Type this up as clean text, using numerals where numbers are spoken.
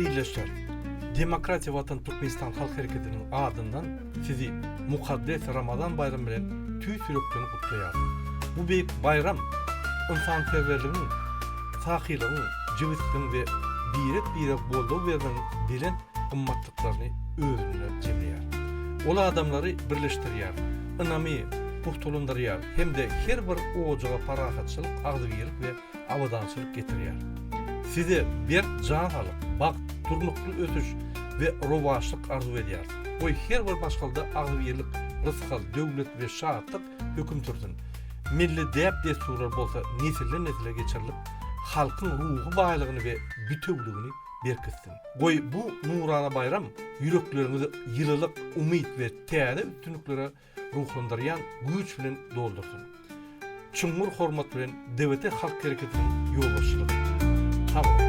Hormatly ildeşler! Demokratiýa Watan Türkmenistan halk hereketiniň adyndan sizi mukaddes Ramazan baýramy bilen tüýs ýürekden gutlaýarys. Bu beýik baýram ynsanperwerligiň, sahylygyň, jebisligiň we birek-birege goldaw bermegiň belent gymmatlyklaryny özünde jemleýär. Ol adamlary birleşdirýär, ynamy pugtalandyrýar hem-de her bir ojaga parahatçylyk, agzybirlik we abadançylyk getirýär. Size berk jan saglyk, bagt, durnukly ösüş we rowaçlyk arzuw edýäris. Goý, her bir maşgalada agzybirlik, rysgal, döwlet we şatlyk höküm sürsün. Milli däp-dessurlar bolsa nesilden-nesile geçirilip, halkyň ruhy baýlygyny we bitewüligini berkitsin. Goý, bu nurana baýram ýürekleriňizi ýylylyk, umyt we täze üstünliklere ruhlandyrýan güýç bilen doldursyn. Çuňňur hormat bilen DWT Halk Hereketiniň ýolbaşçylygy. Sag boluň!